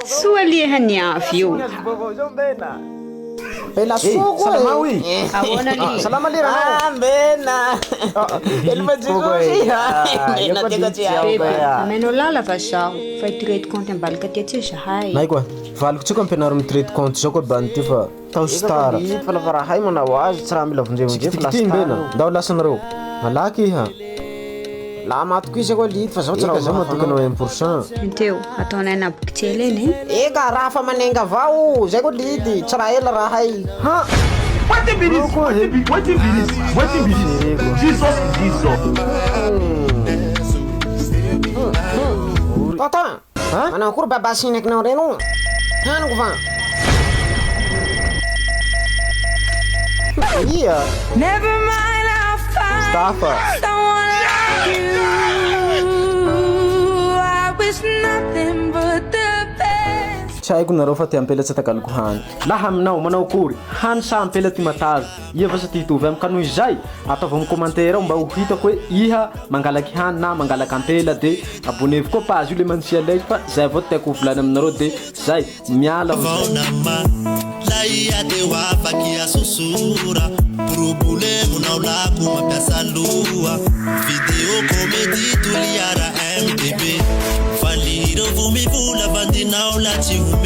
Soa liha ny avy io. Salama hoy. Ahoana liha? Salama liha ranao. Ah, mbena. Veloma Jesosy. Mbena tiako tsy ao. Bebe, amenao lala va zaho fa hitirety compte ambalika aty atsy zahay. Nay koa, valiko tsika ampianaro mitirety compte zao koa bany ty fa tao star. Fa lafa raha hay manao azy tsy raha mila vonjevonje fa Ty mbena, ndao lasanareo. Malaky iha. La matokisa koa lity fa zao tsy Eka raha zao matoky anao 1%. Enteo, ataonay anaboky tsela eny e. Eka raha fa manenga avao zay koa lity tsy raha ela raha hay. Ha! Wetin be this? Wetin be wetin be this? Wetin be this? Jesus is Jesus. Tonton. Ha? Manao akory baba sinakinao reny o? Haniko va? Ia. Never mind, I'll find Mustafa. someone like you. I wish nothing but the best. Tsy haiko nareo fa ty ampela tsy atakaloko hany. Laha aminao manao akory? Hany sa ampela ty matavy? Iha va sa ty hitovy amiko? Ka noho izay, ataovy amin'ny commentaire ao mba ho hitako hoe iha mangalaky hany na mangalaky ampela de abonnez-vous koa page io le mansia like fa zay avao tiako ho volany aminareo de zay miala ho zay. Vaonama laia de ho afaky asosora Problemo-nao lako mampiasa loha Vidéo comédie Toliara MDB Faly ireo vo mivola vandinao la tsy ho